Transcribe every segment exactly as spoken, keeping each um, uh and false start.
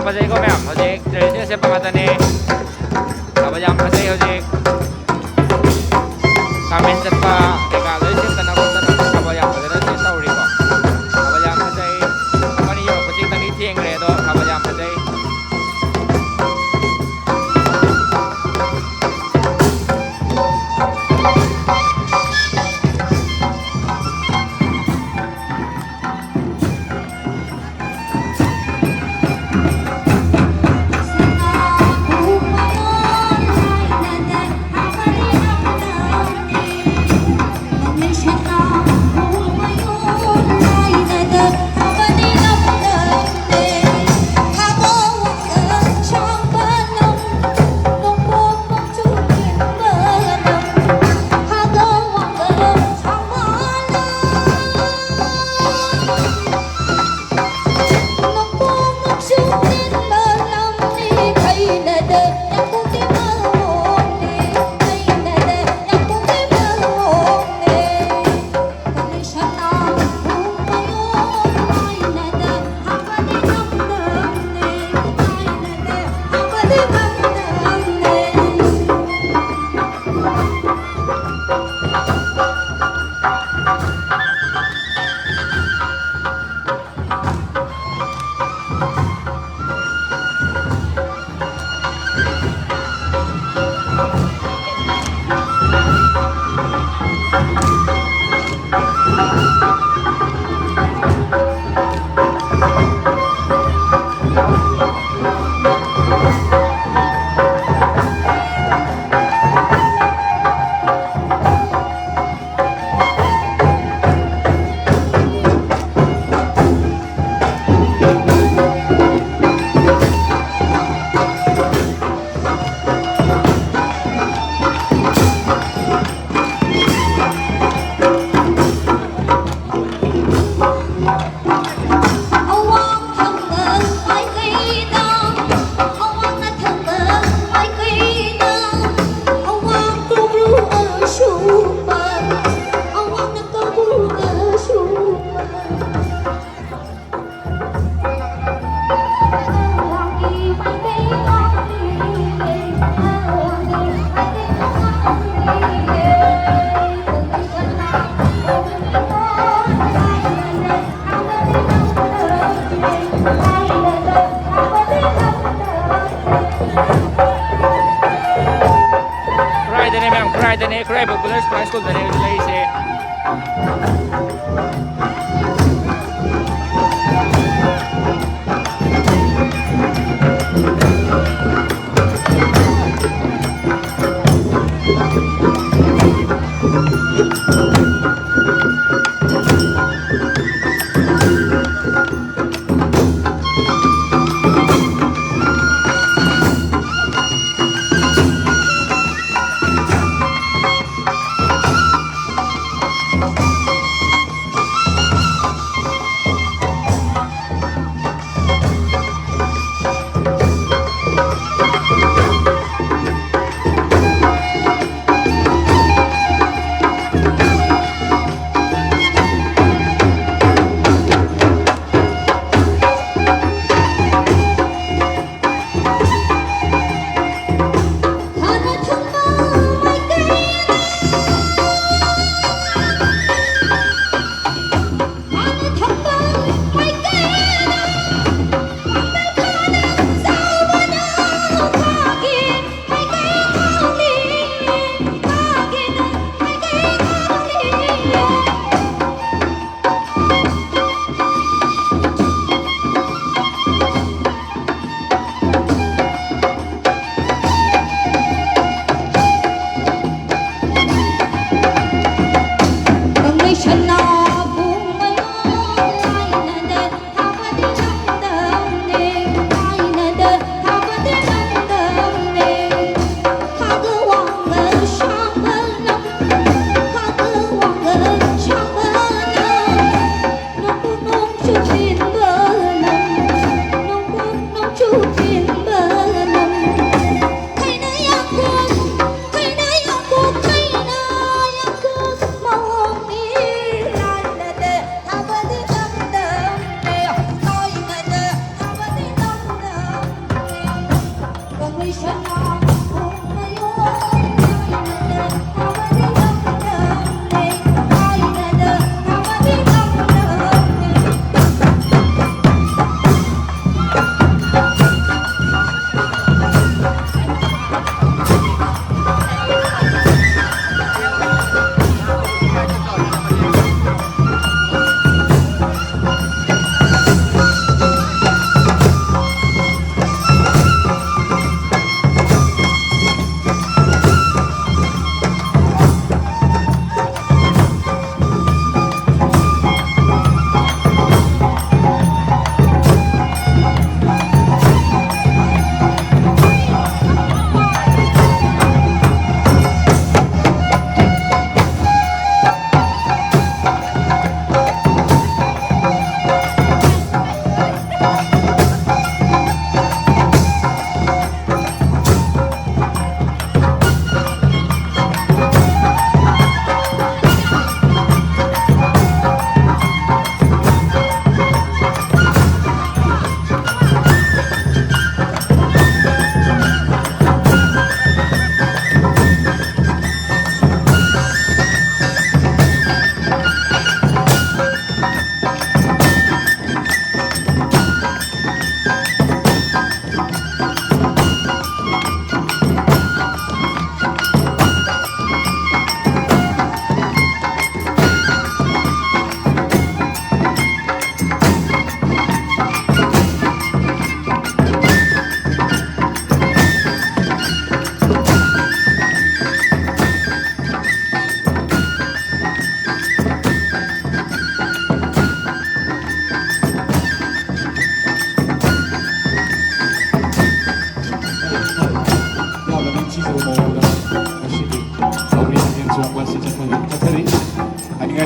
ꯐꯖꯩꯀꯣ ꯃꯌꯥꯝ, ꯍꯧꯖꯤꯛ traditional ꯁꯦꯠꯄ ꯉꯥꯛꯇꯅꯦ꯫ ꯊꯥꯕꯜ ꯌꯥꯝ ꯐꯖꯩ ꯍꯧꯖꯤꯛ꯫ ꯀꯥꯃꯦꯟ ꯆꯠꯄ ꯀꯩꯀꯥ ꯂꯣꯏ ꯁꯦꯠꯇꯅ ꯈꯣꯠꯇꯅ ꯊꯥꯕꯜ ꯌꯥꯝ ꯐꯖꯅ ꯁꯦꯠ ꯇꯧꯔꯤꯀꯣ꯫ ꯊꯥꯕꯜ ꯌꯥꯝ ꯐꯖꯩ꯫ ꯑꯩꯈꯣꯏꯅ ꯌꯧꯔꯛꯄꯁꯤ ꯈꯤꯇꯪꯗꯤ ꯊꯦꯡꯈ꯭ꯔꯦ, ꯑꯗꯣ ꯊꯥꯕꯜ ꯌꯥꯝ ꯐꯖꯩ꯫ ꯗꯅꯦ, ꯈꯨꯔꯥꯏꯕꯨꯛ ꯒꯔꯜꯁ ꯍꯥꯏ ꯁ꯭ꯀꯨꯜꯗꯅꯦ ꯍꯧꯖꯤꯛ ꯂꯩꯔꯤꯁꯦ꯫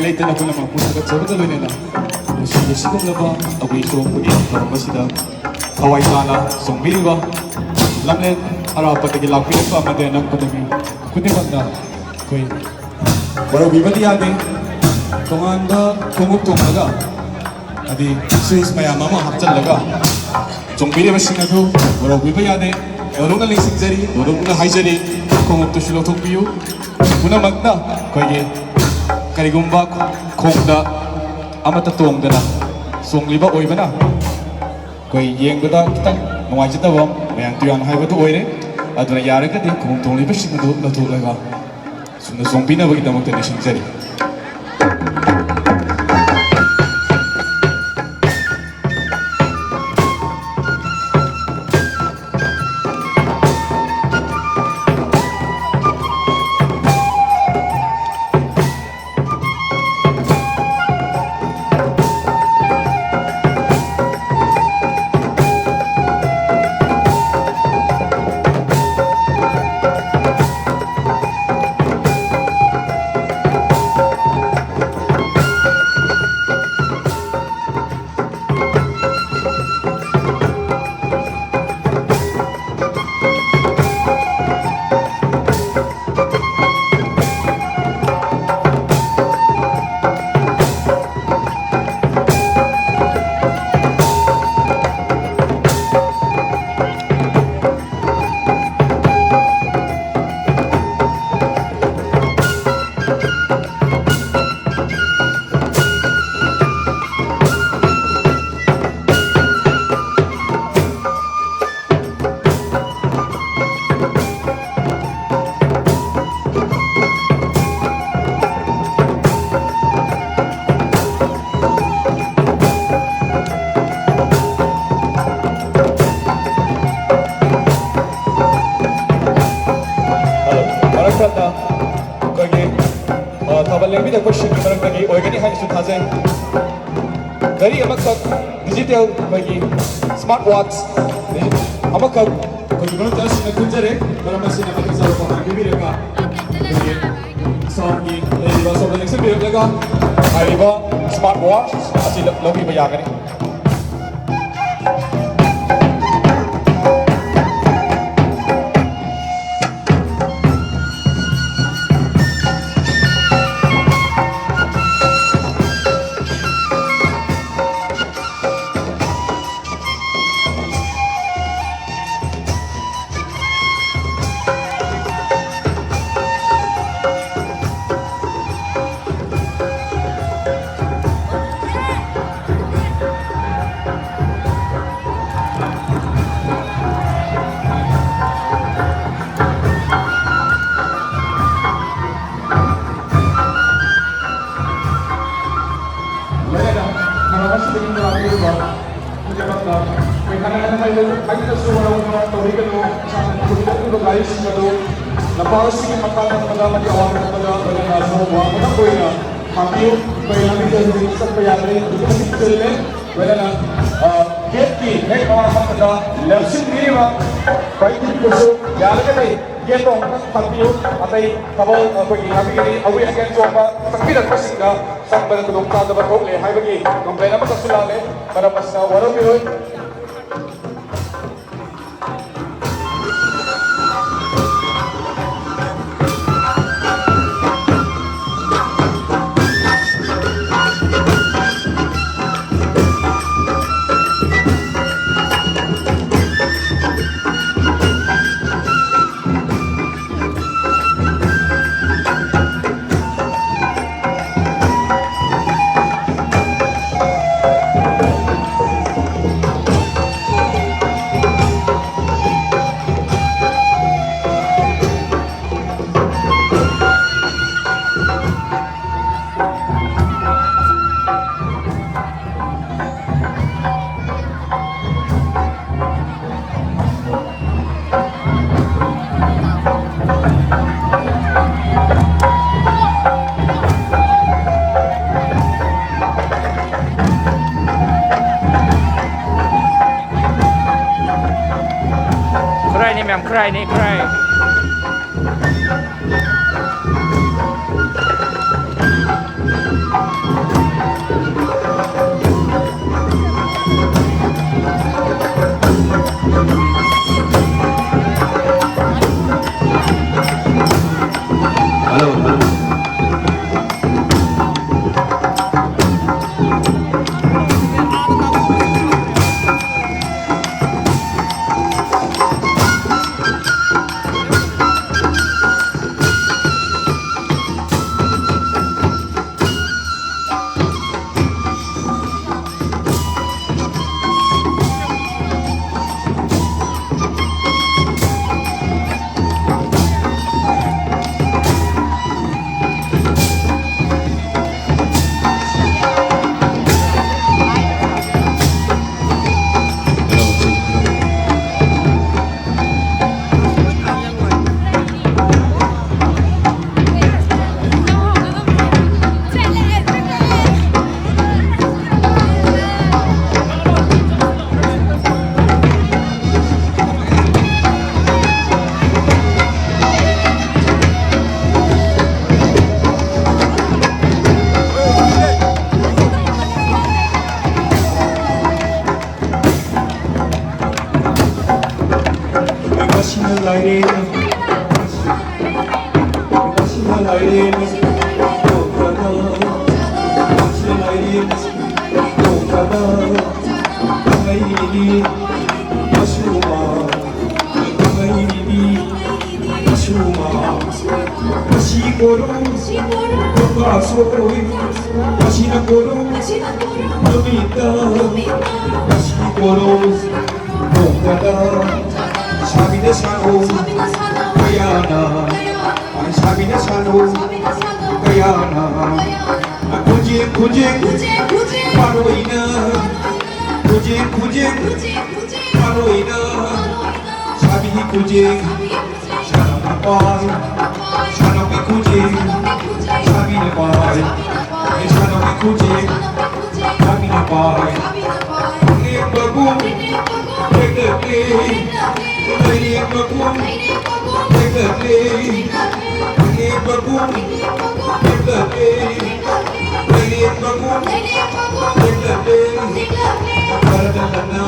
ꯂꯩꯇꯅ ꯄꯨꯝꯅꯃꯛꯄꯨ ꯊꯥꯒꯠꯆꯕꯒ ꯂꯣꯏꯅꯅ ꯉꯁꯤꯒꯤ ꯑꯁꯤꯒꯨꯝꯂꯕ ꯑꯩꯈꯣꯏ ꯆꯣꯡꯕꯒꯤ ꯊꯧꯔꯝ ꯑꯁꯤꯗ ꯊꯋꯥꯏ ꯇꯥꯅ ꯆꯣꯡꯕꯤꯔꯤꯕ ꯂꯝꯂꯦꯟ ꯑꯔꯥꯞꯄꯗꯒꯤ ꯂꯥꯛꯄꯤꯔꯛꯄ ꯑꯃꯗꯤ ꯑꯅꯛꯄꯗꯒꯤ ꯈꯨꯗꯤꯡꯃꯛꯅ ꯑꯩꯈꯣꯏ ꯋꯥꯔꯧꯕꯤꯕꯗꯤ ꯌꯥꯗꯦ꯫ ꯇꯣꯉꯥꯟꯕ ꯈꯣꯡꯎꯞ ꯇꯣꯡꯂꯒ ꯍꯥꯏꯗꯤ ꯁꯨꯁ ꯃꯌꯥꯝ ꯑꯃ ꯍꯥꯞꯆꯤꯜꯂꯒ ꯆꯣꯡꯕꯤꯔꯤꯕꯁꯤꯡ ꯑꯗꯨ ꯋꯥꯔꯧꯕꯤꯕ ꯌꯥꯗꯦ꯫ ꯌꯥꯝꯅ ꯅꯤꯡꯁꯤꯡꯖꯔꯤ, ꯌꯥꯝꯅ ꯍꯥꯏꯖꯔꯤ꯫ ꯈꯣꯡꯎꯞꯇꯨꯁꯨ ꯂꯧꯊꯣꯛꯄꯤꯌꯨ꯫ ꯄꯨꯝꯅꯃꯛꯅ ꯑꯩꯈꯣꯏꯒꯤ ꯀꯔꯤꯒꯨꯝꯕ ꯈꯣꯡꯗ ꯑꯃꯠꯇ ꯇꯣꯡꯗꯅ ꯆꯣꯡꯂꯤꯕ ꯑꯣꯏꯕꯅ ꯑꯩꯈꯣꯏ ꯌꯦꯡꯕꯗ ꯈꯤꯇꯪ ꯅꯨꯡꯉꯥꯏꯖꯗꯕ ꯃꯌꯥꯝ ꯇꯨꯌꯥꯟ ꯍꯥꯏꯕꯗꯨ ꯑꯣꯏꯔꯦ꯫ ꯑꯗꯨꯅ ꯌꯥꯔꯒꯗꯤ ꯈꯣꯡꯎꯞ ꯇꯣꯡꯂꯤꯕꯁꯤꯡ ꯑꯗꯨ ꯂꯧꯊꯣꯛꯂꯒ ꯁꯨꯝꯅ ꯆꯣꯡꯕꯤꯅꯕꯒꯤꯗꯃꯛꯇ ꯅꯤꯡꯁꯤꯡꯖꯔꯤ꯫ ꯃꯔꯛ ꯊꯠꯅ ꯑꯩꯈꯣꯏꯒꯤ, ꯑ, ꯊꯥꯕꯜ ꯂꯦꯡꯕꯤꯔꯛꯄꯁꯤꯡꯒꯤ ꯃꯔꯛꯇꯒꯤ ꯑꯣꯏꯒꯅꯤ ꯍꯥꯏꯅꯁꯨ ꯊꯥꯖꯩ꯫ ꯘꯔꯤ ꯑꯃꯈꯛ, ꯗꯤꯖꯤꯇꯦꯜ ꯑꯩꯈꯣꯏꯒꯤ ꯁ꯭ꯃꯥꯔꯠ ꯋꯥꯠꯆ ꯑꯃꯈꯛ ꯑꯩꯈꯣꯏꯒꯤ ꯚꯣꯂꯨꯟꯇꯤꯌꯔꯁꯤꯡꯅ ꯈꯨꯟꯖꯔꯦ꯫ ꯃꯔꯝ ꯑꯁꯤꯅ ꯃꯇꯤꯛ ꯆꯥꯕ ꯄꯥꯎꯇꯥꯛ ꯄꯤꯕꯤꯔꯒ ꯑꯩꯈꯣꯏꯒꯤ ꯁꯣꯝꯒꯤ ꯂꯩꯔꯤꯕ ꯁꯣꯝꯗ ꯅꯤꯡꯁꯤꯡꯕꯤꯔꯛꯂꯒ ꯍꯥꯏꯔꯤꯕ smart watch ꯑꯁꯤ ꯂꯧꯕꯤꯕ ꯌꯥꯒꯅꯤ꯫ ꯂꯣꯏꯅꯅ ꯃꯔꯝ ꯑꯁꯤꯗꯒꯤ ꯂꯥꯛꯄꯤꯔꯤꯕ ꯈꯨꯗꯤꯡꯃꯛꯅ ꯑꯩꯈꯣꯏ ꯍꯟꯅ ꯍꯟꯅ ꯍꯥꯏꯖ-, ꯍꯥꯏꯖꯔꯁꯨ ꯋꯥꯔꯧꯅ ꯇꯧꯕꯤꯒꯅꯨ꯫ ꯏꯁꯥꯅ ꯊꯧꯔꯤꯗ ꯂꯩꯔꯤꯕ ꯒꯥꯔꯤꯁꯤꯡ ꯑꯗꯨ ꯂꯝꯄꯥꯛ ꯑꯁꯤꯒꯤ ꯃꯈꯥ ꯊꯪꯕꯗ ꯑꯃꯗꯤ ꯑꯋꯥꯡ ꯊꯪꯕꯗ ꯂꯣꯏꯅꯅ ꯁꯣꯔꯣꯛ ꯋꯥꯡꯃꯗ ꯑꯣꯏꯅ ꯊꯝꯕꯤꯌꯨ꯫ ꯑꯩꯈꯣꯏ ꯂꯝꯕꯤꯁꯦ ꯍꯧꯖꯤꯛ ꯆꯠꯄ ꯌꯥꯗ꯭ꯔꯦ, ꯑꯗꯨꯛꯀꯤ ꯃꯇꯤꯛ ꯆꯤꯜꯂꯦ꯫ ꯂꯣꯏꯅꯅ, ꯑ, ꯒꯦꯠꯀꯤ ꯍꯦꯛ ꯃꯃꯥꯡ ꯊꯪꯕꯗ ꯂꯦꯞꯁꯤꯟꯕꯤꯔꯤꯕ ꯄꯥꯏꯕꯤꯕꯁꯨ ꯌꯥꯔꯒꯗꯤ ꯒꯦꯠꯇꯣ ꯑꯃꯨꯛꯇꯪ ꯐꯥꯛꯄꯤꯌꯨ꯫ ꯑꯇꯩ ꯊꯕꯛ ꯑꯩꯈꯣꯏꯒꯤ ꯉꯥꯛꯄꯤꯒꯅꯤ꯫ ꯑꯋꯤ ꯑꯀꯦꯟ ꯆꯣꯡꯕ ꯆꯪꯕꯤꯔꯛꯄꯁꯤꯡꯗ ꯆꯪꯕꯗ ꯈꯨꯗꯣꯡꯆꯥꯗꯕ ꯊꯣꯛꯂꯦ ꯍꯥꯏꯕꯒꯤ complaint ꯑꯃꯈꯛꯁꯨ ꯂꯥꯛꯂꯦ꯫ ꯃꯔꯝ ꯑꯁꯤꯅ ꯋꯥꯔꯧꯕꯤꯔꯣꯏ꯫ ꯈꯨꯔꯥꯏꯅꯤ ꯃꯌꯥꯝ, ꯈꯨꯔꯥꯏꯅꯤ, ꯈꯨꯔꯥꯏ꯫ ꯃꯁꯤꯅ ꯂꯥꯏꯔꯦꯟ, ꯃꯁꯤꯅ ꯂꯥꯏꯔꯦꯟ, ꯇꯣꯛꯇꯅ, ꯃꯁꯤꯅ ꯂꯥꯏꯔꯦꯟ, ꯇꯣꯛꯇꯅ, ꯀꯪꯂꯩꯅꯤ, ꯃꯁꯨꯃ, ꯀꯪꯂꯩꯅꯤ, ꯃꯁꯨꯃ, ꯃꯁꯤ ꯀꯣꯔꯧ, ꯅꯨꯄꯥ ꯁꯣꯏ, ꯃꯁꯤꯅ ꯀꯣꯔꯧ, ꯅꯨꯃꯤꯠꯇ, ꯃꯁꯤ ꯀꯣꯔꯧ, ꯅꯣꯡꯃꯗ ꯁꯥꯕꯤꯗ ꯁꯥꯅꯧ ꯀꯌꯥꯅ, ꯁꯥꯕꯤꯗ ꯁꯥꯅꯧ ꯀꯌꯥꯅ, ꯈꯨꯖꯦꯛ ꯈꯨꯖꯦꯛ ꯄꯥꯔꯣꯏꯅ, ꯈꯨꯖꯦꯛ ꯈꯨꯖꯦꯛ ꯄꯥꯔꯣꯏꯅ, ꯁꯥꯕꯤꯒꯤ ꯈꯨꯖꯦꯛ, ꯁꯥꯅꯧꯅ ꯄꯥꯏ, ꯁꯥꯅꯧꯒꯤ ꯈꯨꯖꯦꯛ, ꯁꯥꯕꯤꯅ ꯄꯥꯏ, ꯁꯥꯅꯧꯒꯤ ꯈꯨꯖꯦꯛ, ꯁꯥꯕꯤꯅ ꯄꯥꯏ꯫ ꯂꯦꯡꯕꯒꯨꯝ ꯂꯦꯡꯂꯛꯂꯦ, ꯂꯩꯔꯦꯝꯕꯒꯨꯝ ꯂꯦꯡꯂꯛꯂꯦ, ꯂꯦꯡꯕꯒꯨꯝ ꯂꯦꯡꯂꯛꯂꯦ, ꯂꯩꯔꯦꯝꯕꯒꯨꯝ ꯂꯦꯡꯂꯛꯂꯦ꯫ ꯈꯔꯗ ꯂꯟꯅ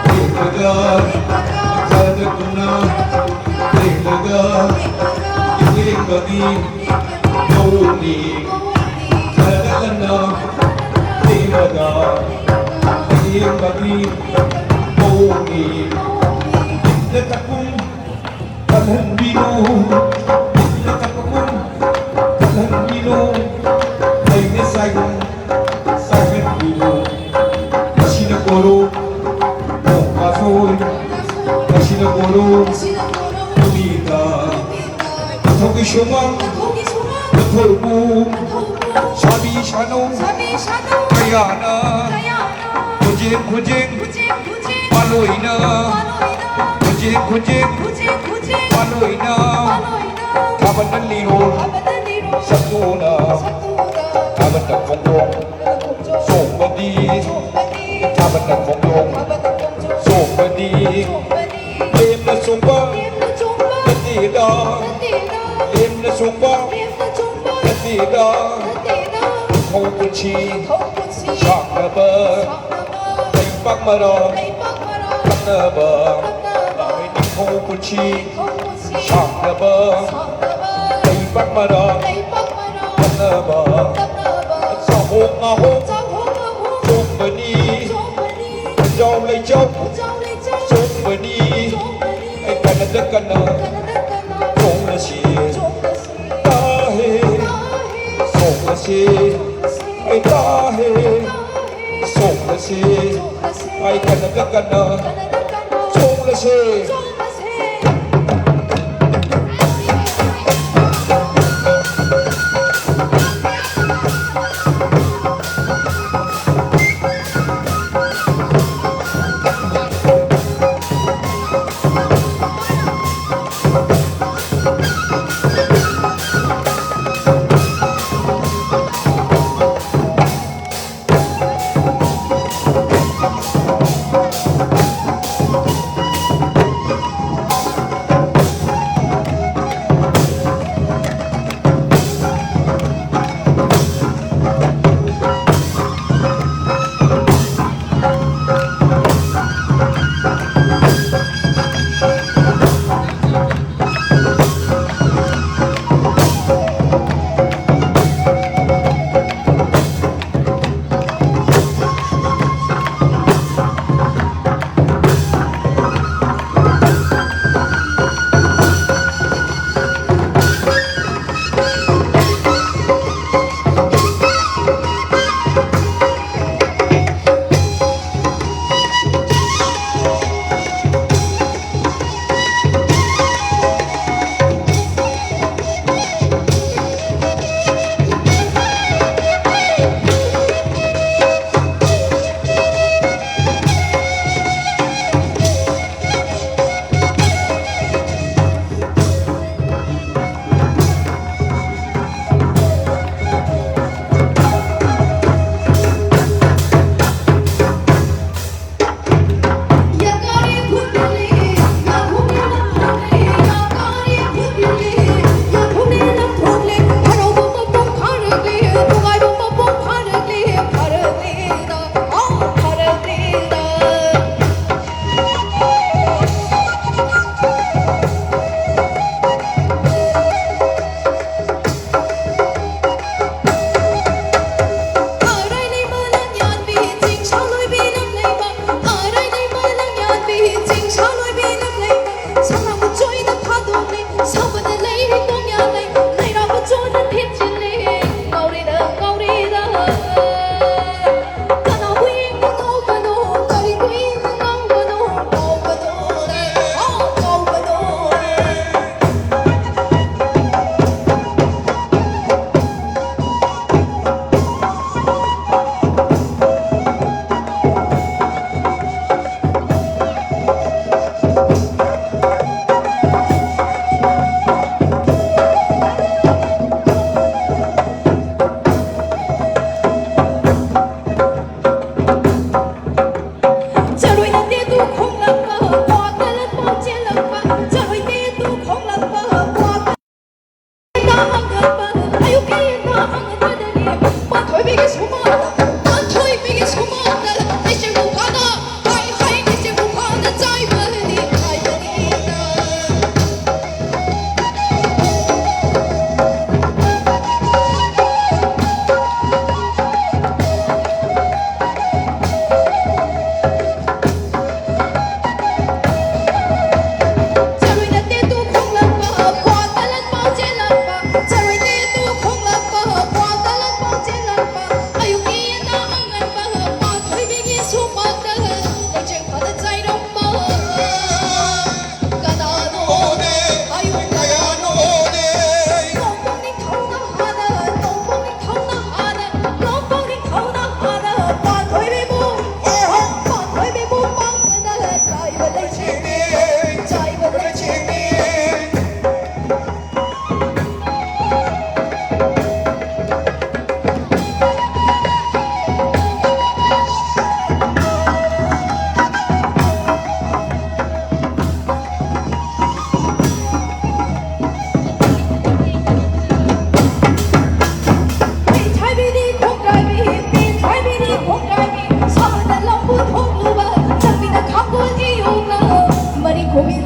ꯂꯦꯡꯂꯒ, ꯈꯔꯗ ꯀꯨꯝꯅ ꯂꯦꯡꯂꯒ, ꯂꯦꯡꯕꯒꯤ ꯃꯑꯣꯡꯅꯤ꯫ ꯈꯔꯗ ꯂꯟꯅ ꯂꯦꯡꯂꯒ, ꯂꯦꯡꯕꯒꯤ ꯃꯑꯣꯡꯅꯤ꯫ ꯏꯠꯅ ꯆꯥꯛꯈꯨꯝ ꯀꯜꯍꯟꯕꯤꯅꯨ, ꯏꯠꯅ ꯆꯥꯛꯈꯨꯝ ꯀꯜꯍꯟꯕꯤꯅꯨ, ꯂꯩꯅ ꯆꯥꯏꯈꯨꯝ ꯆꯥꯏꯍꯟꯕꯤꯅꯨ꯫ ꯃꯁꯤꯅ ꯀꯣꯔꯧ ꯅꯣꯡꯃꯥꯁꯣꯏ, ꯃꯁꯤꯅ ꯀꯣꯔꯧ ꯅꯨꯃꯤꯗꯥ꯫ ꯃꯊꯧꯒꯤ ꯁꯨꯃꯥꯡ, ꯃꯊꯧꯕꯨ, ꯁꯥꯕꯤ ꯁꯥꯅꯧ ꯀꯌꯥꯅ, ꯈꯨꯖꯦꯡ ꯈꯨꯖꯦꯡ ꯄꯥꯂꯣꯏꯅ, ꯈꯨꯖꯦꯛ ꯈꯨꯖꯦꯛ ꯄꯥꯂꯣꯏꯅ, ꯊꯥꯕꯜꯅ ꯂꯤꯔꯣ ꯁꯛꯇꯨꯅ, ꯊꯥꯕꯜꯅ ꯈꯣꯡꯖꯣꯝ ꯆꯣꯡꯕꯗꯤ, ꯊꯥꯕꯜꯅ ꯈꯣꯡꯖꯣꯝ ꯆꯣꯡꯕꯗꯤ, ꯂꯦꯝꯅ ꯆꯣꯡꯕ ꯅꯠꯇꯦꯗ, ꯂꯦꯝꯅ ꯆꯣꯡꯕ ꯅꯠꯇꯦꯗ, ꯅꯤꯡꯊꯧ ꯄꯨꯟꯁꯤ ꯁꯥꯡꯅꯕ, ꯂꯩꯄꯥꯛ ꯃꯔꯥ ꯇꯞꯅꯕ, ꯂꯥꯏ ꯅꯤꯡꯊꯧ ꯁꯤ ꯁꯥꯡꯂꯕ ꯂꯩꯕꯥꯛ ꯃꯔꯛ ꯀꯟꯅꯕ ꯆꯥꯍꯣꯡ ꯉꯥꯍꯣꯡ ꯆꯣꯡꯕꯅꯤ꯫ ꯈꯨꯟꯖꯥꯎ ꯂꯩꯖꯥꯎ ꯆꯣꯡꯕꯅꯤ꯫ ꯑꯩ ꯀꯟꯅꯗ ꯀꯟꯅ ꯆꯣꯡꯂꯁꯤ꯫ ꯇꯥꯍꯦ ꯆꯣꯡꯂꯁꯤ꯫ ꯑꯩ ꯇꯥꯍꯦ ꯆꯣꯡꯂꯁꯤ꯫ ꯑꯩ ꯀꯟꯅꯗ ꯀꯟꯅ ꯆꯣꯡꯂꯁꯤ꯫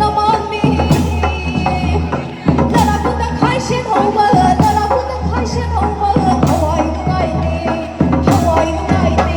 ꯅꯃꯥꯟꯅꯤ꯫ ꯅꯔꯥ ꯈꯨꯠꯇ ꯈꯥꯏꯁꯦ ꯊꯧꯕ, ꯅꯔꯥ ꯈꯨꯠꯇ ꯈꯥꯏꯁꯦ ꯊꯧꯕ, ꯊꯋꯥꯏ ꯅꯨꯡꯉꯥꯏꯇꯦ, ꯊꯋꯥꯏ ꯅꯨꯡꯉꯥꯏꯇꯦ꯫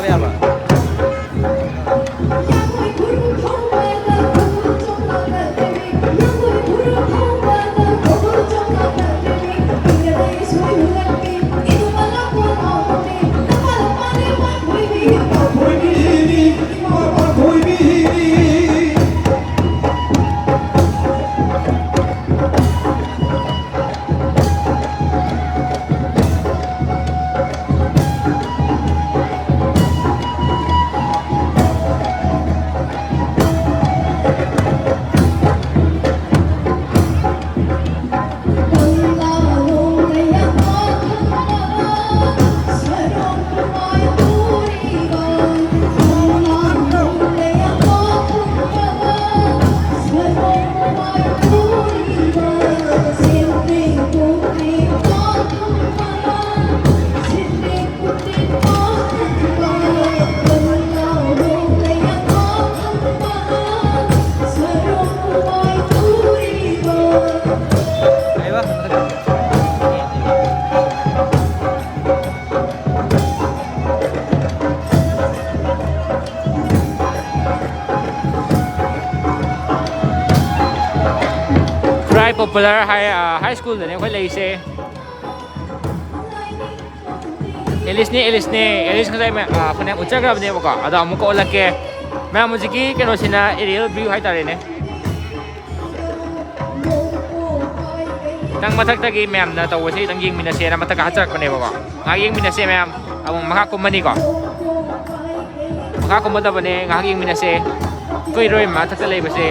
ꯌꯥꯕ꯫ ꯈꯨꯔꯥꯏ Popular High, ꯑ, High School ꯗꯅꯦ ꯑꯩꯈꯣꯏ ꯂꯩꯔꯤꯁꯦ꯫ ꯑꯦꯂꯤꯁꯅꯦ, ꯑꯦꯂꯤꯁꯅꯦ꯫ ꯑꯦꯂꯤꯁ ꯉꯁꯥꯏ ꯃ-, ꯑ, ꯐꯅꯌꯥꯝ ꯎꯠꯆꯈ꯭ꯔꯕꯅꯦꯕꯀꯣ꯫ ꯑꯗꯣ ꯑꯃꯨꯛꯀ ꯑꯣꯜꯂꯛꯀꯦ꯫ ꯃꯌꯥꯝ, ꯍꯧꯖꯤꯛꯀꯤ ꯀꯩꯅꯣꯁꯤꯅ aerial view ꯍꯥꯏꯇꯥꯔꯦꯅꯦ꯫ ꯈꯤꯇꯪ ꯃꯊꯛꯇꯒꯤ ꯃꯌꯥꯝꯅ ꯇꯧꯕꯁꯤ ꯈꯤꯇꯪ ꯌꯦꯡꯃꯤꯟꯅꯁꯦꯅ ꯃꯊꯛꯇ ꯍꯥꯞꯆꯔꯛꯄꯅꯦꯕꯀꯣ꯫ ꯉꯥꯏꯍꯥꯛ ꯌꯦꯡꯃꯤꯟꯅꯁꯦ ꯃꯌꯥꯝ꯫ ꯑꯃꯨꯛ ꯃꯈꯥ ꯀꯨꯝꯃꯅꯤꯀꯣ꯫ ꯃꯈꯥ ꯀꯨꯝꯃꯗꯕꯅꯦ, ꯉꯥꯏꯍꯥꯛ ꯌꯦꯡꯃꯤꯟꯅꯁꯦ꯫ ꯀꯨꯏꯔꯣꯏ ꯃꯊꯛꯇ ꯂꯩꯕꯁꯦ꯫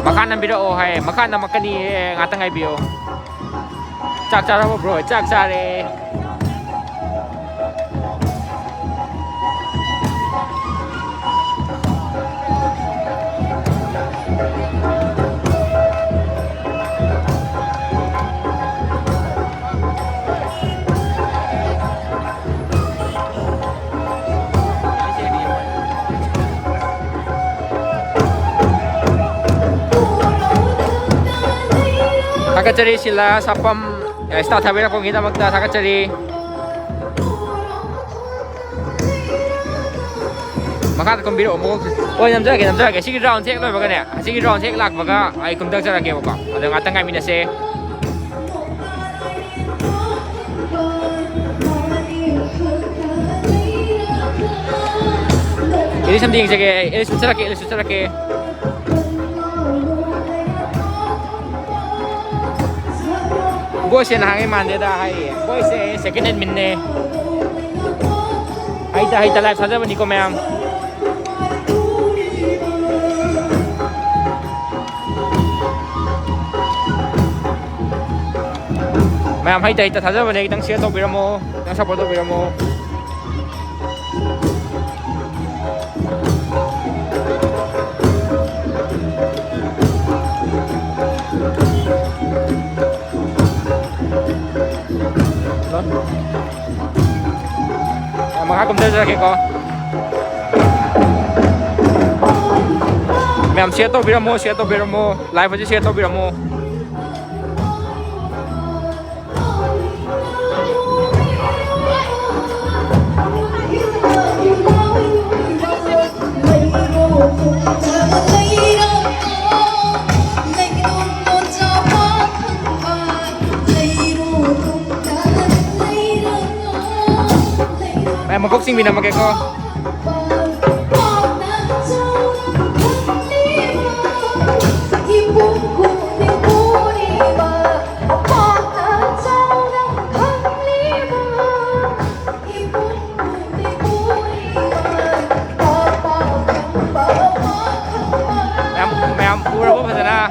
ꯃꯈꯥ ꯅꯝꯕꯤꯔꯛꯑꯣ ꯍꯥꯏ, ꯃꯈꯥ ꯅꯝꯃꯛꯀꯅꯤꯌꯦ, ꯉꯥꯛꯇꯪ ꯉꯥꯏꯕꯤꯌꯣ꯫ ꯆꯥꯛ ꯆꯥꯔꯕꯣ bro? ꯆꯥꯛ ꯆꯥꯔꯦ꯫ ꯊꯥꯒꯠꯆꯔꯤ ꯁꯤꯂꯥ ꯁꯥꯄꯝ, ꯑꯦ, ꯁꯤꯇꯥ ꯊꯥꯕꯤꯔꯛꯄꯒꯤꯗꯃꯛꯇ ꯊꯥꯒꯠꯆꯔꯤ꯫ ꯃꯈꯥꯗ ꯀꯨꯝꯕꯤꯔꯛꯑꯣ, ꯃꯀꯣꯛ꯫ ꯍꯣꯏ, ꯅꯝꯖꯔꯛꯀꯦ, ꯅꯝꯖꯔꯛꯀꯦ꯫ ꯁꯤꯒꯤ ꯔꯥꯎꯟꯁꯦ ꯍꯦꯛ ꯂꯣꯏꯕꯒꯅꯦ, ꯑꯁꯤꯒꯤ ꯔꯥꯎꯟꯁꯦ ꯍꯦꯛ ꯂꯥꯛꯄꯒ ꯑꯩ ꯀꯨꯝꯊꯖꯔꯛꯀꯦꯕꯀꯣ꯫ ꯑꯗꯣ ꯉꯥꯛꯇꯪ ꯉꯥꯏꯃꯤꯟꯅꯁꯦ꯫ ꯏꯂꯤꯁ ꯑꯝꯇ ꯌꯦꯡꯖꯒꯦ ꯑꯩ꯫ ꯏꯂꯤꯁ ꯎꯠꯆꯔꯛꯀꯦ, ꯏꯂꯤꯁ ꯎꯠꯆꯔꯛꯀꯦ꯫ ꯕꯣꯏꯁꯦ ꯅꯍꯥꯟꯉꯩ ꯃꯥꯟꯗꯦꯗ ꯍꯥꯏꯔꯤꯌꯦ꯫ ꯕꯣꯏꯁꯦ second adminꯅꯦ꯫ ꯍꯩꯇ ꯍꯩꯇ live ꯊꯥꯖꯕꯅꯤꯀꯣ ꯃꯌꯥꯝ꯫ ꯃꯌꯥꯝ ꯍꯩꯇ ꯍꯩꯇ ꯊꯥꯖꯕꯅꯦ꯫ ꯈꯤꯇꯪ share ꯇꯧꯕꯤꯔꯝꯃꯣ, ꯈꯤꯇꯪ support ꯇꯧꯕꯤꯔꯝꯃꯣ꯫ ꯃꯈꯥ ꯀꯨꯝꯊꯖꯔꯛꯀꯦꯀꯣ꯫ ꯃꯌꯥꯝ share ꯇꯧꯕꯤꯔꯝꯃꯣ, share ꯇꯧꯕꯤꯔꯝꯃꯣ, live ꯑꯁꯤ share ꯇꯧꯕꯤꯔꯝꯃꯣ꯫ ꯃꯌꯥꯝ ꯃꯀꯣꯛ ꯆꯤꯡꯃꯤꯟꯅꯃꯒꯦꯀꯣ꯫ ꯃꯌꯥꯝ, ꯃꯌꯥꯝ ꯎꯔꯕꯣ ꯐꯖꯅ?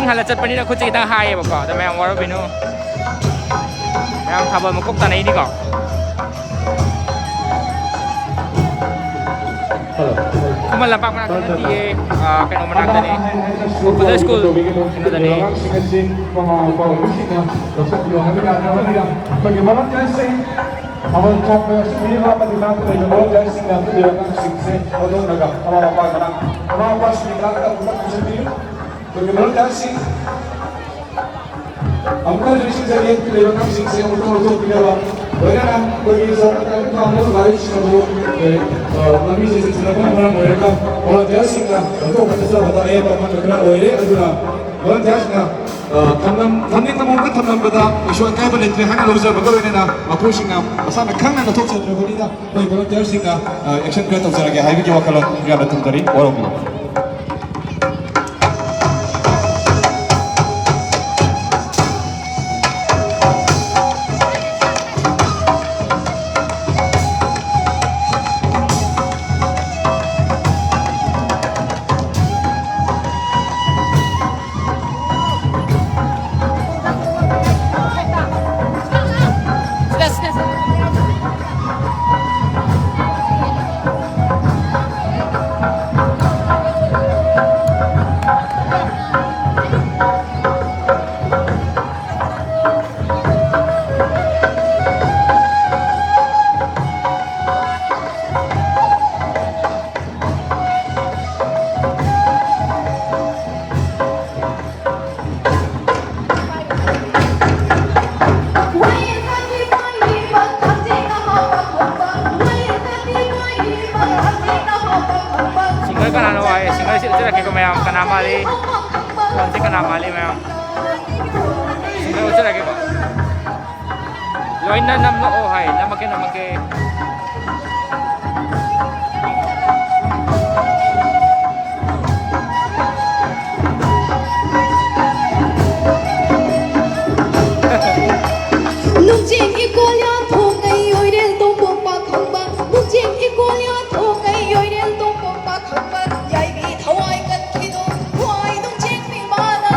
ꯍꯜꯂ ꯆꯠꯄꯅꯤꯅ ꯈꯨꯠꯁꯦ ꯈꯤꯇꯪ ꯍꯥꯏꯌꯦꯕꯀꯣ, ꯑꯗꯣ ꯃꯌꯥꯝ ꯋꯥꯔꯧꯕꯤꯅꯨ꯫ ꯃꯌꯥꯝ ꯊꯥꯕꯜ ꯃꯀꯣꯛ ꯇꯥꯅꯩꯅꯤꯀꯣ꯫ ꯈꯨꯃꯟ ꯂꯝꯄꯥꯛ ꯃꯅꯥꯛꯇ ꯅꯠꯇꯤꯌꯦ, ꯑ, ꯀꯩꯅꯣ ꯃꯅꯥꯛꯇꯅꯦ꯫ Model school ꯀꯩꯅꯣꯗꯅꯦ꯫ ꯊꯥꯕꯜ ꯆꯣꯡꯕ ꯑꯁꯤ ꯃꯤꯑꯣꯏꯕ ꯑꯃꯗꯤ ꯅꯥꯠꯇ ꯂꯩꯕ ꯃꯔꯝ ꯆꯥꯏꯁꯤꯡꯅ ꯄꯤꯔꯤꯕ ꯑꯉꯥꯡꯁꯤꯡꯁꯦ ꯍꯧꯗꯣꯛꯅꯒ ꯃꯃꯥ ꯃꯄꯥ ꯃꯅꯥꯛ-, ꯃꯃꯥ ꯃꯄꯥꯁꯤꯡꯒꯤ ꯃꯅꯥꯛꯇ ꯑꯃꯨꯛꯇꯪ ꯄꯨꯁꯤꯟꯕꯤꯌꯨ꯫ ꯑꯩꯈꯣꯏꯒꯤ ꯃꯔꯝ ꯆꯥꯏꯁꯤꯡ ꯑꯃꯨꯛꯇꯪ ꯅꯤꯡꯁꯤꯡꯖꯒꯦ, ꯄꯤꯔꯤꯕ ꯑꯉꯥꯡꯁꯤꯡꯁꯦ ꯑꯃꯨꯛꯇꯪ ꯂꯧꯊꯣꯛꯄꯤꯅꯕ꯫ ꯂꯣꯏꯅꯅ ꯑꯩꯈꯣꯏꯒꯤ ꯁꯔꯀꯥꯔꯒꯤ ꯐꯥꯝꯗ ꯂꯥꯏꯔꯤꯛꯁꯤꯡ ꯑꯗꯨ, ꯑ, ꯂꯝꯕꯤꯁꯤꯡ ꯆꯤꯟꯁꯤꯜꯂꯛꯄꯅ ꯃꯔꯝ ꯑꯣꯏꯔꯒ ꯚꯣꯂꯟꯇꯤꯌꯔꯁꯤꯡꯅ ꯂꯧꯊꯣꯛꯄ ꯆꯠꯆꯕꯗ ꯑꯌꯦꯠꯄ ꯑꯃꯠꯇ ꯈꯔ ꯑꯣꯏꯔꯦ꯫ ꯑꯗꯨꯅ ꯚꯣꯂꯟꯇꯤꯌꯔꯁꯤꯡꯅ ꯑ, ꯊꯝꯂꯝ-, ꯊꯝꯅꯤꯡꯕ ꯃꯑꯣꯡꯗ ꯊꯝꯂꯝꯕꯗ ꯀꯩꯁꯨ ꯑꯀꯥꯏꯕ ꯂꯩꯇ꯭ꯔꯦ ꯍꯥꯏꯅ ꯂꯧꯖꯕꯒ ꯂꯣꯏꯅꯅ ꯃꯈꯣꯏꯁꯤꯡꯅ ꯃꯁꯥꯅ ꯈꯪꯅ ꯂꯧꯊꯣꯛꯆꯗ꯭ꯔꯕꯅꯤꯅ ꯑꯩꯈꯣꯏ ꯚꯣꯂꯟꯇꯤꯌꯔꯁꯤꯡꯅ, ꯑ, ꯑꯦꯛꯁꯟ ꯈꯔ ꯇꯧꯖꯔꯒꯦ ꯍꯥꯏꯕꯒꯤ ꯋꯥꯈꯜꯂꯣꯟ ꯌꯥꯝꯅ ꯊꯝꯖꯔꯤ꯫ ꯋꯥꯔꯧꯕꯤꯔꯣ꯫ ꯁꯤꯡꯒꯔ ꯀꯅꯥꯅꯣ ꯍꯥꯏ? ꯁꯤꯡꯒꯔꯁꯤ ꯎꯠꯆꯔꯛꯀꯦꯀꯣ ꯃꯌꯥꯝ, ꯀꯅꯥ ꯃꯥꯜꯂꯤ? ꯈꯣꯟꯁꯦ ꯀꯅꯥ ꯃꯥꯜꯂꯤ ꯃꯌꯥꯝ? ꯁꯤꯡꯒꯔ ꯎꯠꯆꯔꯛꯀꯦꯀꯣ꯫ ꯂꯣꯏꯅ ꯅꯝꯂꯛꯑꯣ ꯍꯥꯏ꯫ ꯅꯝꯃꯛꯀꯦ, ꯅꯝꯃꯛꯀꯦ꯫ ꯅꯨꯡꯆꯦꯡ ꯏꯀꯣꯜ ꯌꯥꯟꯊꯣꯛ ꯀꯩ ꯑꯣꯏꯔꯦꯜ ꯇꯣꯡꯄꯣꯛ ꯄꯥꯈꯪꯕ꯫ ꯅꯨꯡꯆꯦꯡ ꯏꯀꯣꯜ ꯌꯥꯟꯊꯣꯛ ꯀꯩ ꯑꯣꯏꯔꯦꯜ ꯇꯣꯡꯄꯣꯛ ꯄꯥꯈꯪꯕ꯫ ꯌꯥꯏꯕꯤ ꯊꯋꯥꯏ ꯀꯟꯈꯤꯅꯨ, ꯈ꯭ꯋꯥꯏ ꯅꯨꯡꯆꯦꯡ ꯃꯤꯃꯥꯅ꯫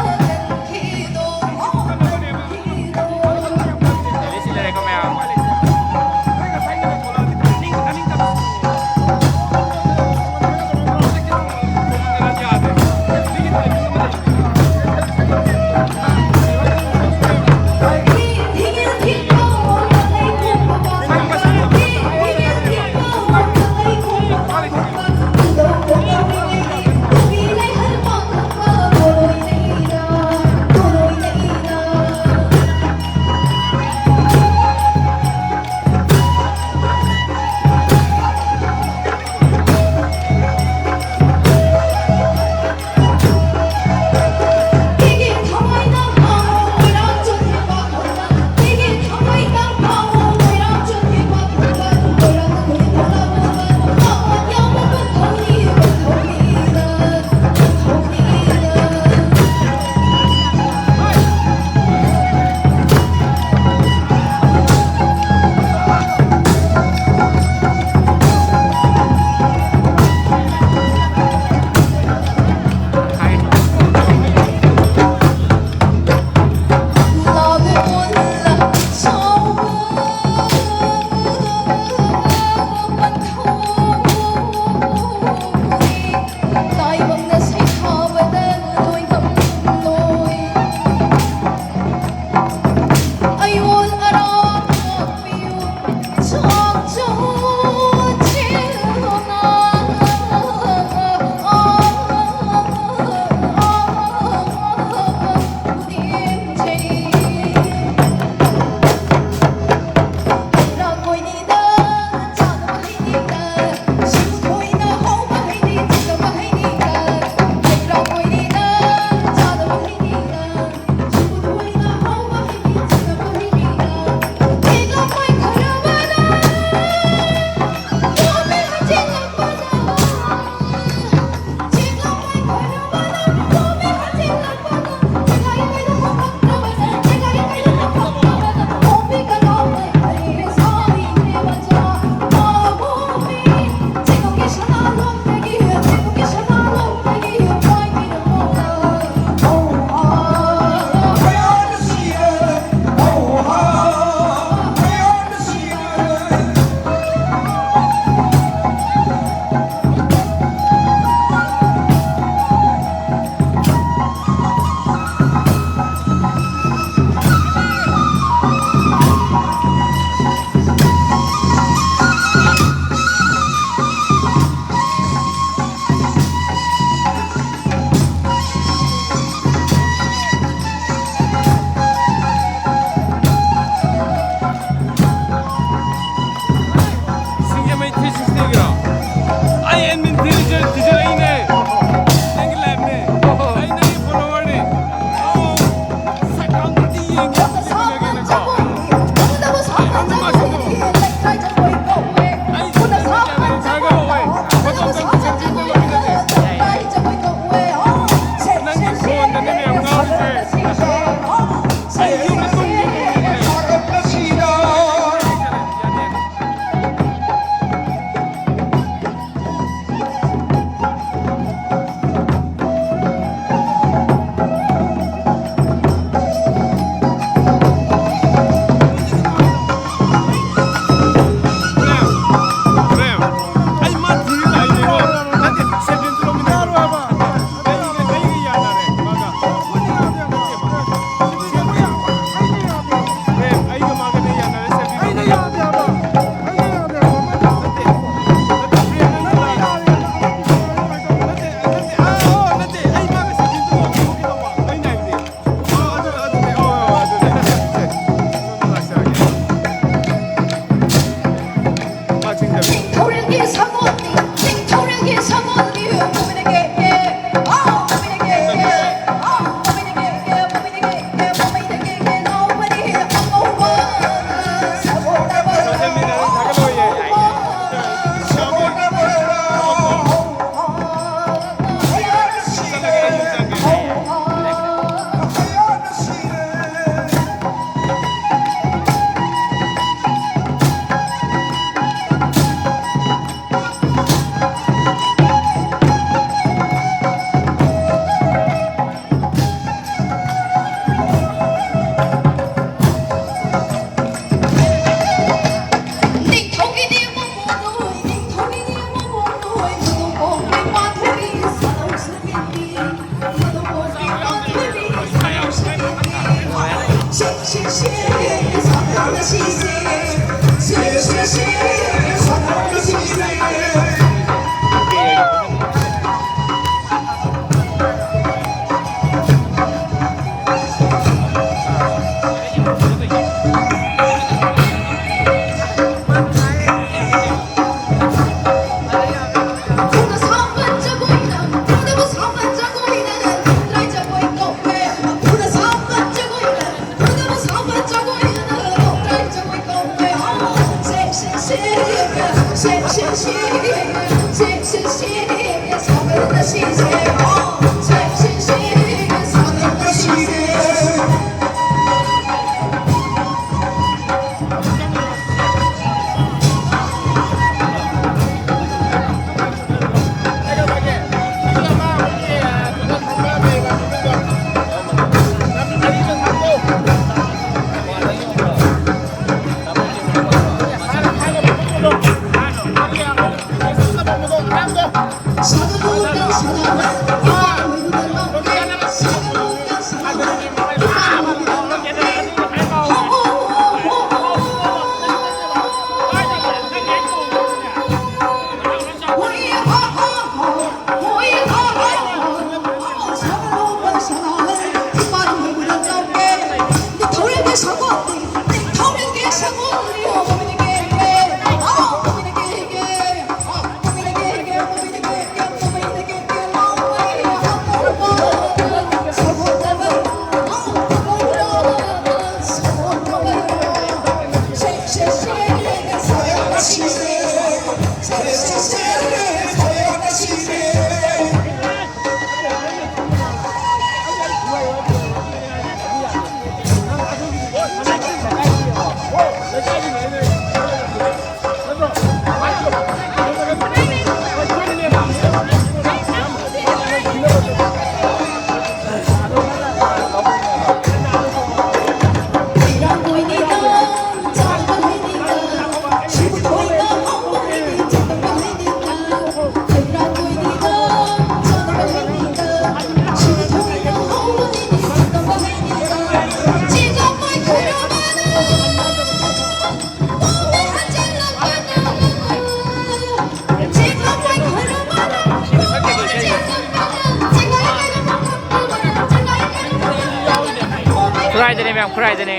ꯃꯌꯥꯝ ꯈꯨꯔꯥꯏꯗꯅꯦ꯫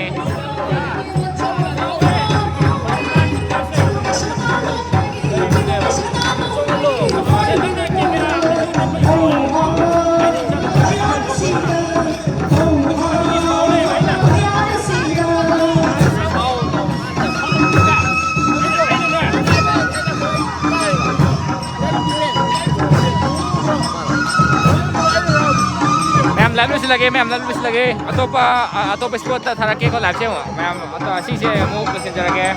ꯃꯌꯥꯝ live ꯂꯣꯏꯁꯤꯜꯂꯒꯦ, ꯃꯌꯥꯝ live ꯂꯣꯏꯁꯤꯜꯂꯒꯦ꯫ ꯑꯇꯣꯞꯄ, ꯑ, ꯑꯇꯣꯞꯄ spot ꯇ ꯊꯥꯔꯛꯀꯦꯀꯣ, live ꯁꯦ ꯑꯃꯨꯛ꯫ ꯃꯌꯥꯝ ꯑꯇꯣ-, ꯁꯤꯁꯦ ꯑꯃꯨꯛ ꯂꯣꯏꯁꯤꯟꯖꯔꯒꯦ꯫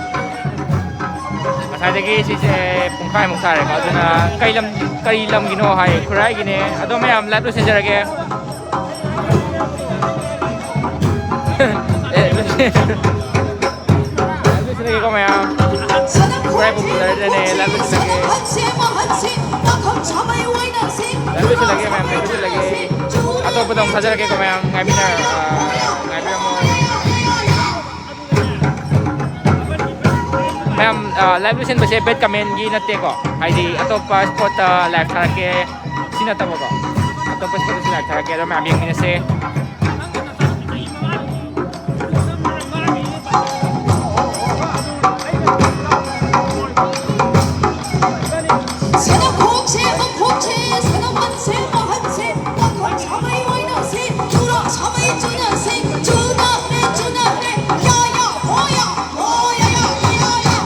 ꯉꯁꯥꯏꯗꯒꯤ ꯁꯤꯁꯦ ꯄꯨꯡꯈꯥꯏꯃꯨꯛ ꯊꯥꯔꯦꯀꯣ꯫ ꯑꯗꯨꯅ ꯀꯩ ꯂꯝ, ꯀꯔꯤ ꯂꯝꯒꯤꯅꯣ ꯍꯥꯏ, ꯈꯨꯔꯥꯏꯒꯤꯅꯦ꯫ ꯑꯗꯣ ꯃꯌꯥꯝ live ꯂꯣꯏꯁꯤꯟꯖꯔꯒꯦ꯫ ꯑꯦ, ꯂꯣꯏꯁꯤꯜꯂꯒꯦꯀꯣ ꯃꯌꯥꯝ꯫ ꯈꯨꯔꯥꯏ ꯄꯣꯄꯨꯂꯔꯗꯅꯦ, live ꯂꯣꯏꯁꯤꯜꯂꯒꯦ꯫ Live ꯂꯣꯏꯁꯤꯜꯂꯒꯦ ꯃꯌꯥꯝ, live ꯂꯣꯏꯁꯤꯜꯂꯒꯦ꯫ ꯑꯇꯣꯞꯄꯗ ꯑꯃꯨꯛ ꯊꯥꯖꯔꯛꯀꯦꯀꯣ ꯃꯌꯥꯝ, ꯉꯥꯏꯃꯤꯟꯅ-, ꯑ, ꯉꯥꯏꯕꯤꯔꯝꯃꯣ꯫ ꯃꯌꯥꯝ, ꯑ, live ꯂꯣꯏꯁꯤꯟꯕꯁꯦ bad comment ꯒꯤ ꯅꯠꯇꯦꯀꯣ, ꯍꯥꯏꯗꯤ ꯑꯇꯣꯞꯄ spot ꯇ live ꯊꯥꯔꯛꯀꯦ ꯁꯤ ꯅꯠꯇꯕꯀꯣ, ꯑꯇꯣꯞꯄ spot ꯇꯁꯨ live ꯊꯥꯔꯛꯀꯦ, ꯑꯗꯣ ꯃꯌꯥꯝ ꯌꯦꯡꯃꯤꯟꯅꯁꯦ꯫ ꯁꯦꯅꯈꯣꯛꯁꯦ, ꯃꯈꯣꯛꯁꯦ, ꯁꯦꯅꯃꯟꯁꯦ, ꯃꯍꯟꯁꯦ, ꯄꯥꯈꯪ ꯁꯥꯃꯩ ꯑꯣꯏꯅꯁꯦ, ꯆꯨꯔꯥ ꯁꯥꯃꯩ ꯆꯨꯅꯁꯦ, ꯆꯨꯅꯔꯦ, ꯆꯨꯅꯔꯦ, ꯌꯥ, ꯌꯥ, ꯍꯣ, ꯌꯥ, ꯍꯣ, ꯌꯥ, ꯌꯥ, ꯌꯥ, ꯌꯥ꯫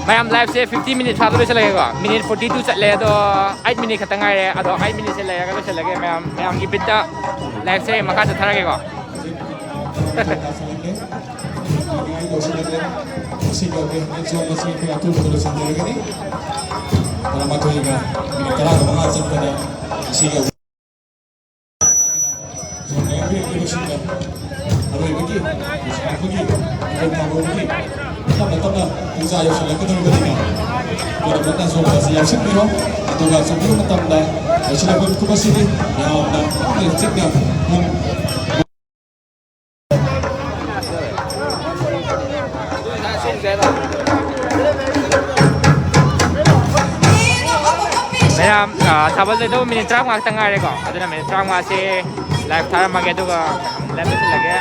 ꯃꯌꯥꯝ, live ꯁꯦ fifty minute ꯐꯥꯕ ꯂꯣꯏꯁꯤꯜꯂꯒꯦꯀꯣ꯫ Minute forty two ꯆꯠꯂꯦ, ꯑꯗꯣ eight minute ꯈꯛꯇ ꯉꯥꯏꯔꯦ꯫ ꯑꯗꯣ eight minute ꯁꯦ ꯂꯩꯔꯒ ꯂꯣꯏꯁꯤꯜꯂꯒꯦ ꯃꯌꯥꯝ꯫ ꯃꯌꯥꯝꯒꯤ ꯕꯤꯠꯇ live ꯁꯦ ꯃꯈꯥ ꯆꯠꯊꯔꯒꯦꯀꯣ꯫ ꯇꯔꯥꯃꯥꯊꯣꯏꯒ ꯃꯤꯅꯤꯠ ꯇꯔꯥꯒ ꯃꯉꯥ ꯆꯠꯄꯗ ꯑꯁꯤꯒ ꯑꯔꯣꯏꯕꯒꯤ, ꯂꯣꯏꯁꯤꯜꯂꯛꯄꯒꯤ, ꯏꯪꯈꯣꯜ ꯊꯥꯕꯒꯤ ꯇꯞꯅ ꯇꯞꯅ ꯄꯨꯡꯖꯥ ꯌꯧꯁꯤꯜꯂꯛꯀꯗꯧꯔꯤꯕꯅꯤꯅ, ꯄꯨꯝꯅꯃꯛꯅ ꯁꯣꯝꯗ ꯑꯁꯤ ꯌꯥꯎꯁꯤꯟꯕꯤꯔꯣ꯫ ꯑꯗꯨꯒ ꯆꯨꯝꯕ ꯃꯇꯝꯗ ꯂꯣꯏꯁꯤꯜꯂꯛꯄ ꯃꯤꯀꯨꯞ ꯑꯁꯤꯗꯤ ꯌꯥꯝꯅ ꯏꯪꯅ ꯆꯤꯛꯅ ꯄꯨꯡ ꯃꯌꯥꯝ, ꯑ, ꯊꯥꯕꯜ ꯂꯣꯏꯗꯧꯕ ꯃꯤꯅꯤꯠ ꯇꯔꯥꯃꯉꯥ ꯈꯛꯇ ꯉꯥꯏꯔꯦꯀꯣ꯫ ꯑꯗꯨꯅ ꯃꯤꯅꯤꯠ ꯇꯔꯥꯃꯉꯥꯁꯦ live ꯊꯥꯔꯝꯃꯒꯦ, ꯑꯗꯨꯒ live ꯂꯣꯏꯁꯤꯜꯂꯒꯦ꯫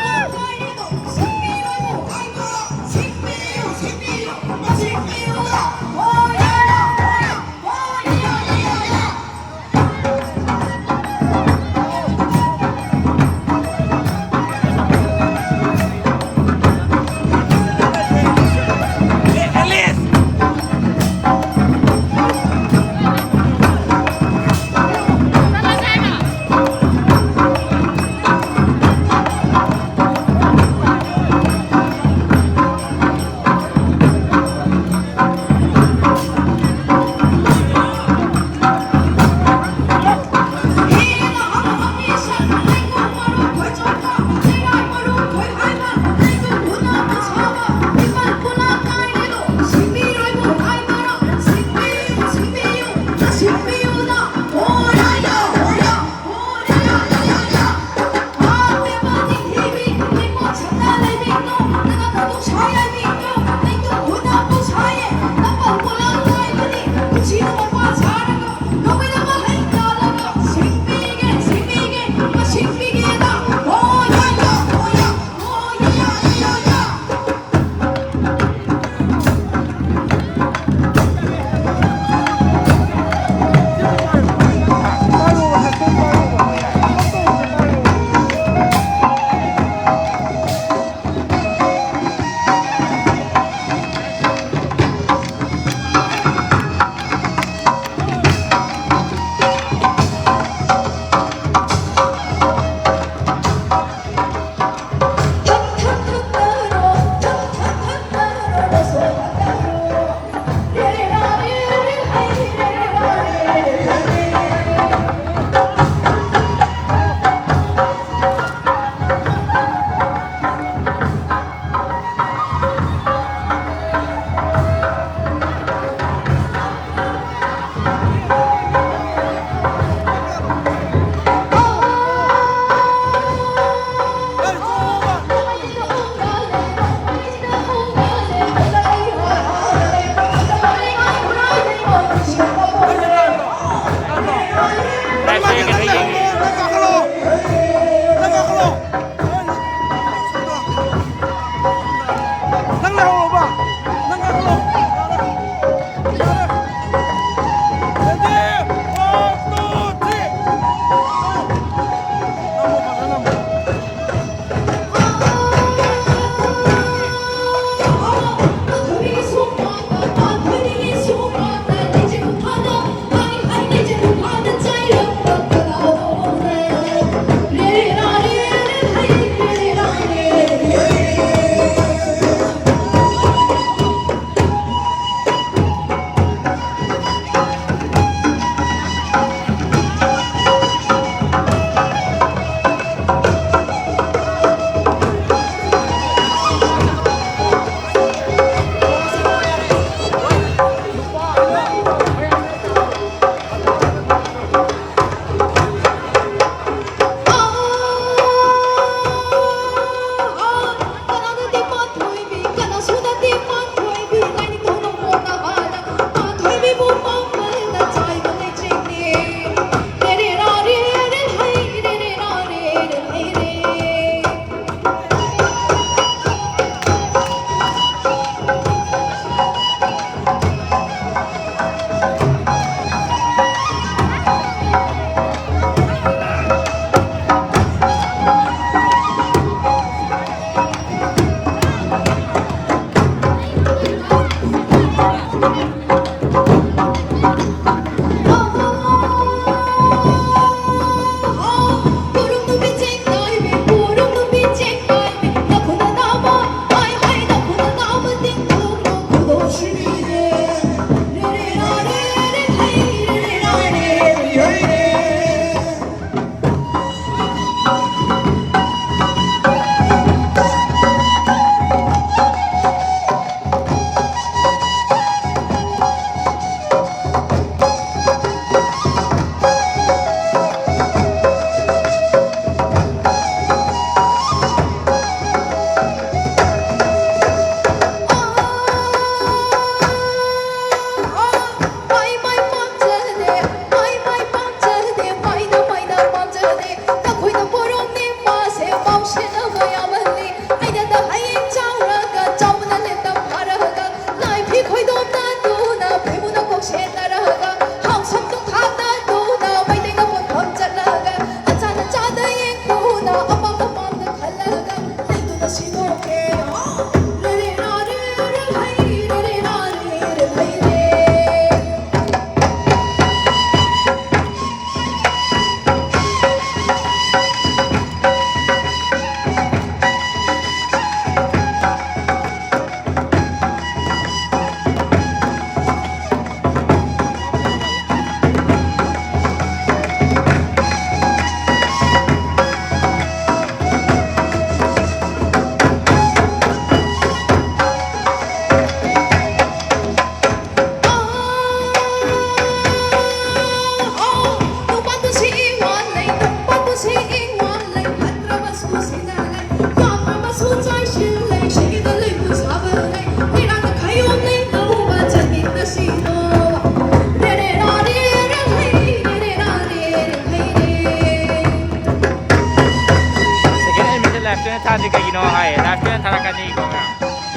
ꯁꯥꯟꯗꯤ ꯀꯩꯒꯤꯅꯣ ꯍꯥꯏ, ꯂꯥꯏꯐꯇ ꯊꯥꯔꯛꯀꯅꯤ ꯀꯣ꯫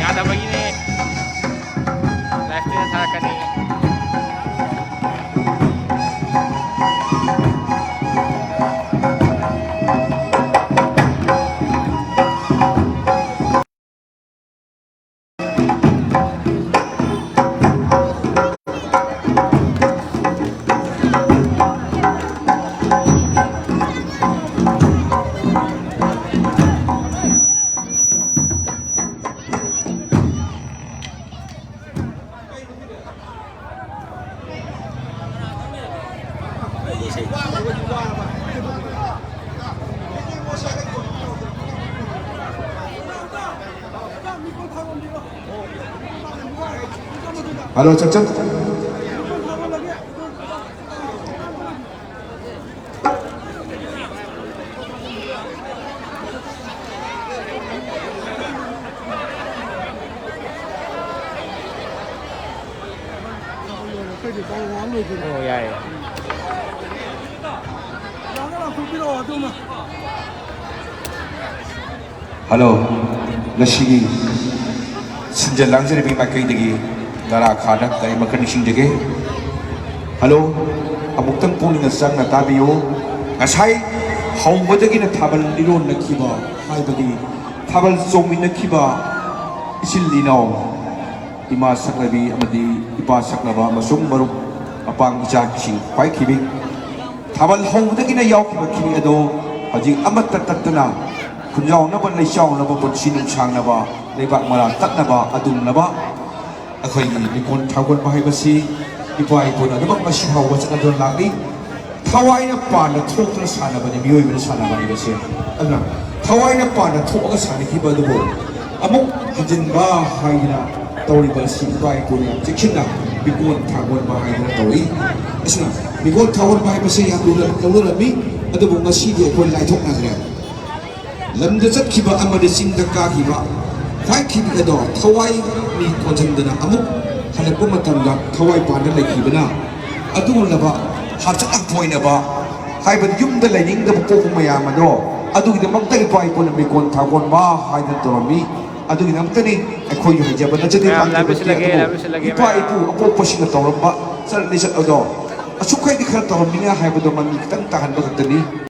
ꯌꯥꯗꯕꯒꯤꯅꯦ꯫ ꯂꯥꯏꯐꯇ ꯊꯥꯔꯛꯀꯅꯤ꯫ Hello, check, check. ꯑꯣ, ꯌꯥꯏꯌꯦ꯫ Hello, ꯉꯁꯤꯒꯤ ꯁꯤꯟꯖ ꯂꯥꯡꯖꯔꯤꯕꯒꯤ ꯃꯥꯏꯀꯩꯗꯒꯤ ꯅꯔꯥ ꯈꯥꯅ ꯀꯔꯤ ꯃꯈꯜ ꯅꯤꯡꯁꯤꯡꯖꯒꯦ? Hello, ꯑꯃꯨꯛꯇꯪ ꯄꯨꯛꯅꯤꯡ ꯆꯪꯅ ꯇꯥꯕꯤꯌꯨ꯫ ꯉꯁꯥꯏ ꯍꯧꯕꯗꯒꯤꯅ ꯊꯥꯕꯜ ꯂꯤꯔꯣꯟꯅꯈꯤꯕ, ꯍꯥꯏꯕꯗꯤ ꯊꯥꯕꯜ ꯆꯣꯡꯃꯤꯟꯅꯈꯤꯕ ꯏꯆꯤꯜ ꯏꯅꯥꯎ, ꯏꯃꯥ ꯁꯛꯅꯕꯤ ꯑꯃꯗꯤ ꯏꯄꯥ ꯁꯛꯅꯕ ꯑꯃꯁꯨꯡ ꯃꯔꯨꯞ ꯃꯄꯥꯡ ꯏꯆꯥꯁꯤꯡ ꯄꯥꯏꯈꯤꯕꯤ ꯊꯥꯕꯜ ꯍꯧꯕꯗꯒꯤꯅ ꯌꯥꯎꯈꯤꯕ ꯈꯤꯕꯤ ꯑꯗꯣ ꯍꯧꯖꯤꯛ ꯑꯃꯠꯇ ꯇꯠꯇꯅ ꯈꯨꯟꯖꯥꯎꯅꯕ, ꯂꯩꯆꯥꯎꯅꯕ, ꯄꯨꯟꯁꯤ ꯅꯨꯡꯁꯥꯡꯅꯕ, ꯂꯩꯕꯥꯛ ꯃꯔꯥ ꯇꯠꯅꯕ, ꯑꯗꯨꯝꯅꯕ ꯑꯩꯈꯣꯏꯒꯤ ꯂꯤꯀꯣꯟ ꯊꯥꯒꯣꯟꯕ ꯍꯥꯏꯕꯁꯤ ꯏꯄꯥ ꯏꯄꯨꯅ ꯑꯗꯨꯃꯛ ꯉꯁꯤ ꯐꯥꯎꯕ ꯆꯠꯅꯗꯨꯅ ꯂꯥꯛꯂꯤ꯫ ꯊꯋꯥꯏꯅ ꯄꯥꯟꯅ ꯊꯣꯛꯇꯨꯅ ꯁꯥꯟꯅꯕꯅꯤ ꯃꯤꯑꯣꯏꯕꯅ ꯁꯥꯟꯅꯕ ꯍꯥꯏꯕꯁꯦ꯫ ꯑꯗꯨꯅ ꯊꯋꯥꯏꯅ ꯄꯥꯟꯅ ꯊꯣꯛꯑꯒ ꯁꯥꯟꯅꯈꯤꯕ ꯑꯗꯨꯕꯨ ꯑꯃꯨꯛ ꯍꯟꯖꯤꯟꯕ ꯍꯥꯏꯗꯅ ꯇꯧꯔꯤꯕ ꯑꯁꯤ ꯏꯄꯥ ꯏꯄꯨꯅ ꯌꯥꯝ ꯆꯦꯛꯁꯤꯟꯅ ꯂꯤꯀꯣꯟ ꯊꯥꯒꯣꯟꯕ ꯍꯥꯏꯗꯅ ꯇꯧꯏ꯫ ꯑꯁꯤꯅ ꯂꯤꯀꯣꯟ ꯊꯥꯒꯣꯟꯕ ꯍꯥꯏꯕꯁꯦ ꯌꯥꯝ ꯂꯨꯅ ꯂꯧꯅꯔꯝꯃꯤ, ꯑꯗꯨꯕꯨ ꯉꯁꯤꯗꯤ ꯑꯩꯈꯣꯏ ꯂꯥꯏꯊꯣꯛꯅꯈ꯭ꯔꯦ꯫ ꯂꯝꯗ ꯆꯠꯈꯤꯕ ꯑꯃꯗꯤ ꯆꯤꯡꯗ ꯀꯥꯈꯤꯕ ꯈ꯭ꯋꯥꯏ ꯈꯤꯕꯤ ꯑꯗꯣ ꯊꯋꯥꯏ ꯃꯤ ꯀꯣꯟꯁꯤꯟꯗꯅ ꯑꯃꯨꯛ ꯍꯜꯂꯛꯄ ꯃꯇꯝꯗ ꯊꯋꯥꯏ ꯄꯥꯟꯗ ꯂꯩꯈꯤꯕꯅ ꯑꯗꯨꯒꯨꯝꯂꯕ ꯍꯥꯛꯆꯥꯡ ꯍꯪꯊꯣꯏꯅꯕ ꯍꯥꯏꯕꯗꯤ ꯌꯨꯝꯗ ꯂꯩꯅꯤꯡꯗꯕ ꯄꯣꯛꯄ ꯃꯌꯥꯝ ꯑꯗꯣ ꯑꯗꯨꯒꯤꯗꯃꯛꯇ ꯏꯄꯥ ꯏꯄꯨꯅ ꯃꯤꯀꯣꯟ ꯊꯥꯀꯣꯟꯕ ꯍꯥꯏꯗꯅ ꯇꯧꯔꯝꯃꯤ꯫ ꯑꯗꯨꯒꯤꯗꯃꯛꯇꯅꯤ ꯑꯩꯈꯣꯏꯒꯤ ꯍꯩꯖꯕ ꯅꯠꯆꯗꯦ, ꯃꯌꯥꯝ ꯇꯥꯡꯖꯕ ꯂꯥꯟꯕꯤꯁꯤꯜꯂꯒꯦ, ꯅꯠꯇꯦ, ꯑꯗꯨꯕꯨ ꯂꯥꯟꯕꯤꯁꯤꯜꯂꯒꯦ, ꯏꯄꯥ ꯃꯌꯥꯝ꯫ ꯏꯄꯨ ꯑꯄꯣꯛꯄꯁꯤꯡꯅ ꯇꯧꯔꯝꯕ ꯆꯠꯅ ꯂꯤꯆꯠ ꯑꯗꯣ ꯑꯁꯨꯛꯈꯩꯗꯤ ꯈꯔ ꯇꯧꯔꯝꯃꯤꯅ ꯍꯥꯏꯕꯗꯣ ꯃꯃꯤ ꯈꯤꯇꯪ ꯇꯥꯍꯟꯕ ꯈꯛꯇꯅꯤ꯫